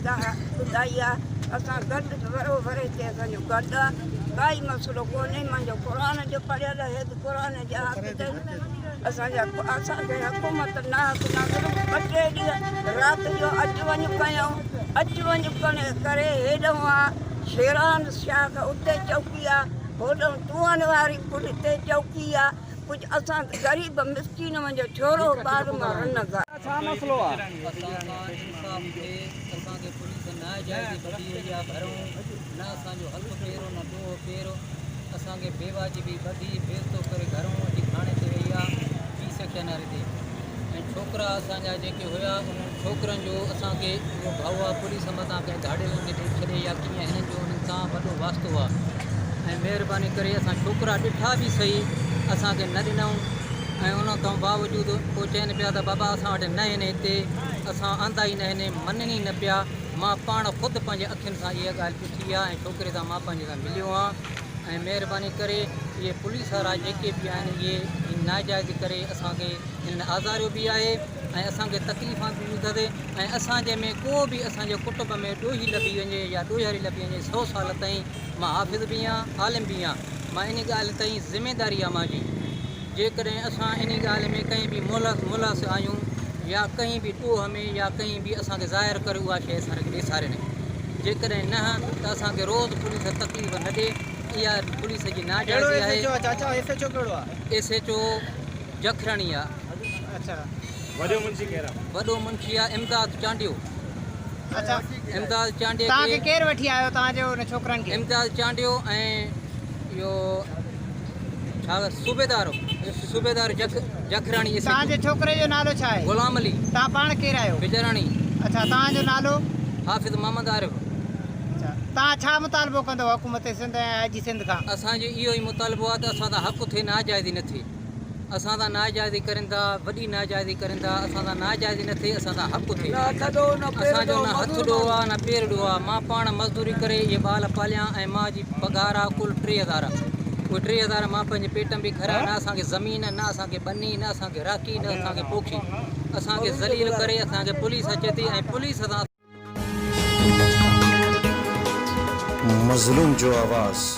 کي ٻڌائي آ اسان گڏ برابر هتي اسان جو گڏ آ ڪائي مسئلو ڪونهي مانجو قرآن جو پڙهيل آهي ته قرآن جا حافظ آهن اسان جا اسان کي حڪومت نه حق نه ٻه ٽي ڏينهن رات جو اچ وڃ ڪيائون اچ وڃ ڪري هيڏهون آ شيران شاخ اتي چوڪي آ هوڏهون ٽوئن واري پل تي چوڪي آ ڪجهه اسان غريب مسڪين منهنجو ڇورو ٻار مان رن گا. ڇا مسئلو آ؟ اسان سان انصاف ٿئي اسان کي پوليس ناجائزي ٻڌي وئي آ گهرون نه اسان جو حق پيرو نه ڏوهه پيرو اسان کي بيواجبي ٻڌي بيعزتو ڪري گهرون اچي ٿاڻي تي وئي آ بي سکيا ناري تي ۽ ڇوڪرا اسان جا جيڪي هيا انهن ڇوڪرن جو اسان کي اهو ڀؤ آ پوليس متان ڪنهن ڌاڙيلن کي ڏئي ڇڏي يا ڪيئن هنن جو انهن سان وڏو واسطو آ ۽ مهرباني ڪري اسان ڇوڪرا ڏٺا به سهي اسان کي نه ڏنائون ۽ ان کان باوجود پوء چين پيا ته بابا اسان وٽ نه آهن هتي اسان آندا ئي نه آهن مڃن ئي نه پيا مان پاڻ خود پنهنجي اکين سان اها ڳالهه ڏٺي آ ۽ ڇوڪري سان مان پنهنجي سان مليو آن ۽ مهرباني ڪري اهي پوليس وارا جيڪي به آهن اهي ناجائزي ڪري اسان کي هنن آزاريو به آهي ۽ اسان کي تڪليفان به ڏنيون اٿس ۽ اسان جي ۾ ڪو به اسان جي ڪٽنب ۾ ڏوهي لڀي وڃي يا ڏوهياري لڀي وڃي سو سال تائين مان حافظ به آهيان عالم به آهيان مان انهي ڳالهه تائين ذميداري آهي مانجي جيڪڏهن اسان انهي ڳالهه ۾ ڪنهن به ملوث آهيون يا ڪنهن به ڏوهه ۾ يا ڪنهن به اسان کي ظاهر ڪري اها شيء اسان کي ڏيسارين جيڪڏهن نه ته اسان کي روز پوليس تڪليف نه ڏي اها پوليس جي ڪهڙو ناجائزي ايس آهي ايڇ او آ چاچا ايس ايڇ او ڪهڙو آ؟ ايس ايڇ او جکراڻي آ. اڇا. وڏو منشي ڪير آ؟ وڏو منشي آ امداد چانڊيو. اڇا. امداد چانڊيي توهان کي کي ڪير وٺي آيو توهان جي ان ڇوڪرن کي؟ امداد چانڊيو ۽ اهو ڇا صوبيدار صوبيدار جک جکراڻي ايس توهان جي ڇوڪري جو نالو ڇا آهي؟ غلام علي. توهان پاڻ ڪير آهيو؟ بجراڻي. اڇا توهان جو نالو؟ حافظ محمد عارف. اڇا توهان ڇا مطالبو ڪندو حڪومت سنڌ ۽ آء جي سنڌ کان؟ اسان جو اهو ئي مطالبو آهي ته اسان سان حق ٿئي ناجائزي نه ٿئي. اسان سان ناجائزي ڪرين ٿا وڏي ناجائزي ڪرين ٿا اسان سان ناجائزي نه ٿئي اسان سان حق ٿئي اسان جو نه هٿ ڏوهه آ نه پير ڏوهه آ مان پاڻ مزدوري ڪري اهي ٻال پاليان ۽ مان جي پگهار آ ڪل 3000 اهي 3000 مان پنهنجي پيٽ ۾ به کارايان نه اسان کي زمين نه اسان کي ٻني نه اسان کي راکي نه اسان کي پوکي اسان کي ذليل ڪري اسان کي پوليس اچي ٿي ۽ پوليس سان مظلوم جو آواز.